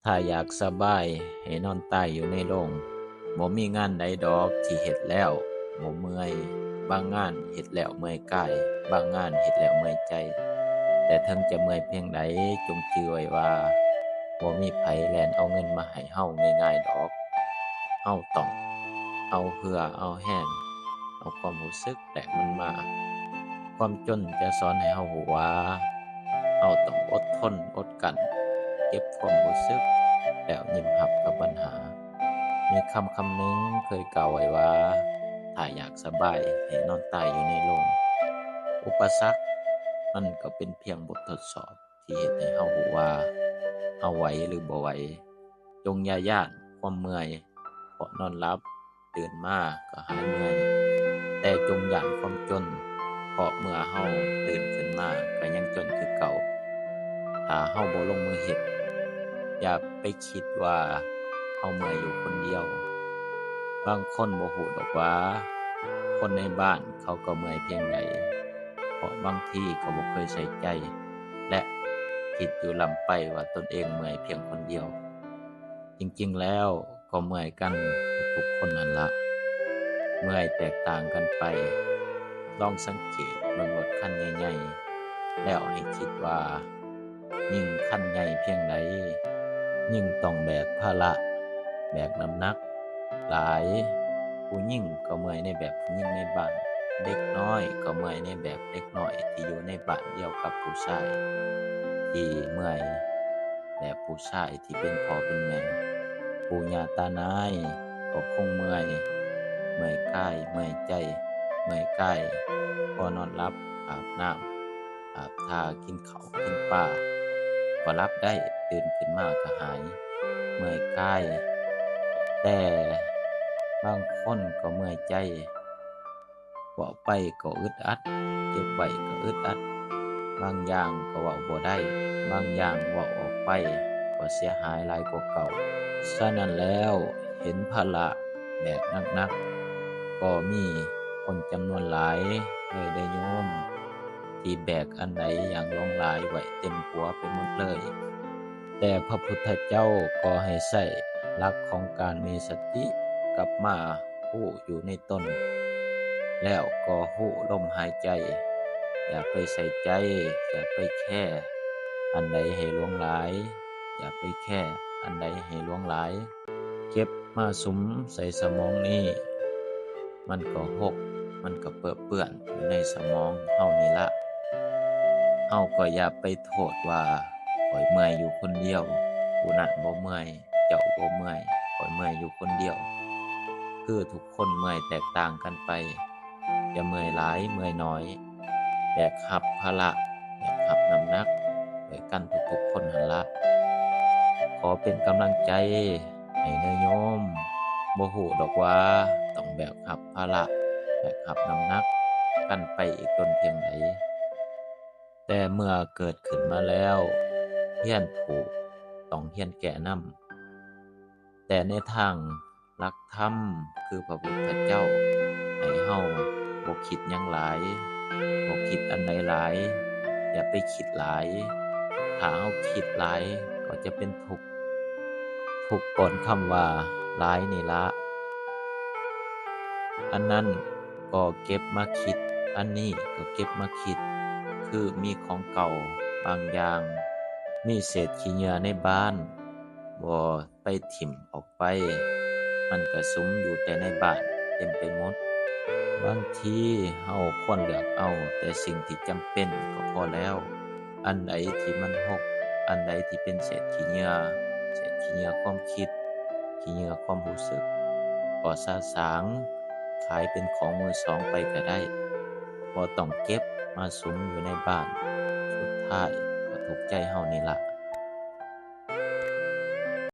ຖ້າຢາກສະບາຍໃຫ້ນອນຕາຍຢູ່ໃນໂລງ. ບໍ່ມີງານໃດດອກທີ່ເຮັດແລ້ວບໍ່ເມື່ອຍ. ບາງງານເຮັດແລ້ວເມື່ອຍກາຍ, ບາງງານເຮັດແລ້ວເມື່ອຍໃຈ. ແຕ່ເຖິງຈະເມື່ອຍພຽງໃດ, ຈົ່ງຈື່ໄວ້ວ່າ ບໍ່ມີໃຜແລ່ນເອົາເງິນມາໃຫ້ເຮົາງ່າຍໆດອກ. ເຮົາຕ້ອງເອົາເຫື່ອເອົາແຮງ, ເອົາຄວາມຮູ້ສຶກແລກມັນມາ. ຄວາມຈົນຈະສອນໃຫ້ເຮົາຮູ້ວ່າ ເຮົາຕ້ອງອົດທົນອົດກັ້ນ, ເກັບຄວາມຮູ້ສຶກ ແລ້ວຍິ້ມຮັບກັບບັນຫາ. ມີຄຳຄຳໜຶ່ງເຄີຍກ່າວໄວ້ວ່າ ຖ້າຢາກສະບາຍໃຫ້ນອນຕາຍຢູ່ໃນໂລງ. ອຸປະສັກມັນກໍເປັນພຽງບົດທົດສອບ ທີ່ເຮັດໃຫ້ເຮົາຮູ້ວ່າເຮົາໄຫວຫຼືບໍ່ໄຫວ. ຈົ່ງຢ່າຢ້ານຄວາມເມື່ອຍ, ເພາະນອນຫຼັບຕື່ນມາກໍຫາຍເມື່ອຍ. ແຕ່ຈົ່ງຢ້ານຄວາມຈົນ, ເພາະເມື່ອເຮົາຕື່ນຂຶ້ນມາກໍຍັງຈົນຄືເກົ່າ. ຖ້າເຮົາບໍ່ລົງມືເຮັດ, ຢ່າໄປຄິດວ່າເຮົາເມື່ອຍຢູ່ຄົນດຽວ. ບາງຄົນບໍ່ຮູ້ດອກວ່າ ຄົນໃນບ້ານເຂົາກໍເມື່ອຍພຽງໃດ. ເພາະບາງທີກໍບໍ່ເຄີຍໃສ່ໃຈ ແລະ ຄິດຢູ່ລ້ຳໄປວ່າຕົນເອງເມື່ອຍພຽງຄົນດຽວ. ຈິງໆແລ້ວກໍເມື່ອຍກັນທຸກໆຄົນຫັ້ນລະ, ເມື່ອຍແຕກຕ່າງກັນໄປ. ລອງສັງເກດເບິ່ງລົດຄັນໃຫຍ່ໆ ແລ້ວໃຫ້ຄິດວ່າ ຍິ່ງຄັນໃຫຍ່ພຽງໃດ, ຍິ່ງຕ້ອງແບກພາລະ, ແບກນ້ຳໜັກຫຼາຍ. ຜູ້ຍິງກໍເມື່ອຍໃນແບບຜູ້ຍິງໃນບ້ານ, ເດັກນ້ອຍກໍເມື່ອຍໃນແບບເດັກນ້ອຍທີ່ຢູ່ໃນບ້ານດຽວກັບຜູ້ຊາຍທີ່ເມື່ອຍແບບຜູ້ຊາຍທີ່ເປັນພໍ່ເປັນແມ່. ປູ່ຍ່າຕານາຍກໍຄົງເມື່ອຍ, ເມື່ອຍກາຍ, ເມື່ອຍໃຈ, ເມື່ອຍກາຍ ພໍນອນຫຼັບ, ອາບນ້ຳ, ອາບທ່າ, ກິນເຂົ້າ, ກິນປາ, ກໍຫຼັບໄດ້, ຕື່ນຂຶ້ນມາກໍຫາຍ, ເມື່ອຍກາຍ. ແຕ່ບາງຄົນກໍເມື່ອຍໃຈ, ເວົ້າໄປກໍອຶດອັດ, ເກັບໄວ້ກໍອຶດອັດ, ບາງຢ່າງກໍເວົ້າບໍ່ໄດ້, ບາງຢ່າງເວົ້າອອກໄປກໍເສຍຫາຍຫຼາຍກວ່າເກົ່າ. ສະນັ້ນແລ້ວ, ເຫັນພາລະແບກໜັກໆ, ກໍມີຄົນຈຳນວນຫຼາຍເລີຍເດີ້ໂຍມ ທີ່ແບກອັນໃດຢ່າງຫຼວງຫຼາຍໄວ້ເຕັມຫົວໄປໝົດເລີຍ. ແຕ່ພະພຸດທະເຈົ້າກໍໃຫ້ໃຊ້ຫຼັກຂອງການມີສະຕິກັບມາຮູ້ຢູ່ໃນຕົນ, ແລ້ວກໍຮູ້ລົມຫາຍໃຈ. ຢ່າໄປໃສ່ໃຈ, ຢ່າໄປແຄອັນໃດໃຫ້ຫຼວງຫຼາຍ, ຢ່າໄປແຄອັນໃດໃຫ້ຫຼວງຫຼາຍ. ເກັບມາສຸມໃສ່ສະໝອງນີ້, ມັນກໍຫົກ, ມັນກໍເປິເປື້ອນຢູ່ໃນສະໝອງເຮົານີ້ລະ. ເຮົາກໍຢ່າໄປໂທດວ່າ ຂ້ອຍເມື່ອຍຢູ່ຄົນດຽວ, ຜູ້ນັ້ນບໍ່ເມື່ອຍ, ເຈົ້າບໍ່ເມື່ອຍ, ຂ້ອຍເມື່ອຍຢູ່ຄົນດຽວ. ຄືທຸກຄົນເມື່ອຍແຕກຕ່າງກັນໄປ, ຈະເມື່ອຍຫຼາຍເມື່ອຍໜ້ອຍ, ແບກຮັບພາລະ, ແບກຮັບນ້ຳໜັກດ້ວຍກັນທຸກໆຄົນຫັ້ນລະ. ຂໍເປັນກຳລັງໃຈໃຫ້ເດີ້ໂຍມ, ບໍ່ຮູ້ດອກວ່າຕ້ອງແບກຮັບພາລະ, ແບກຮັບນ້ຳໜັກກັນໄປອີກດົນພຽງໃດ. ແຕ່ເມື່ອເກີດຂຶ້ນມາແລ້ວ, ຮຽນຜູກຕ້ອງຮຽນແກ້ນຳ. ແຕ່ໃນທາງ ຫຼັກທຳຄືພະພຸດທະເຈົ້າໃຫ້ເຮົາບໍ່ຄິດຫຍັງຫຼາຍ, ບໍ່ຄິດອັນໃດຫຼາຍ, ຢ່າໄປຄິດຫຼາຍ. ຖ້າເຮົາຄິດຫຼາຍກໍຈະເປັນທຸກ, ທຸກກ່ອນຄຳວ່າຫຼາຍນີ້ລະ. ອັນນັ້ນກໍເກັບມາຄິດ, ອັນນີ້ກໍເກັບມາຄິດ, ຄືມີຂອງເກົ່າບາງຢ່າງ, ມີເສດຂີ້ເຫຍື້ອໃນບ້ານ, ບໍ່ ໄປຖິ້ມອອກໄປ, ມັນກະສຸມຢູ່ແຕ່ໃນບ້ານເຕັມໄປໝົດ. ບາງທີເຮົາຄວນເລືອກເອົາແຕ່ສິ່ງທີ່ຈຳເປັນກໍພໍແລ້ວ. ອັນໃດທີ່ມັນຮົກ, ອັນໃດທີ່ເປັນເສດຂີ້ເຫຍື້ອ, ເສດຂີ້ເຫຍື້ອຄວາມຄິດ, ຂີ້ເຫຍື້ອຄວາມຮູ້ສຶກ, ກໍສະສາງຂາຍເປັນຂອງມືສອງໄປກະໄດ້. ບໍ່ຕ້ອງເກັບມາສຸມຢູ່ໃນບ້ານ, ສຸດທ້າຍກໍທຸກໃຈເຮົານີ້ລະ.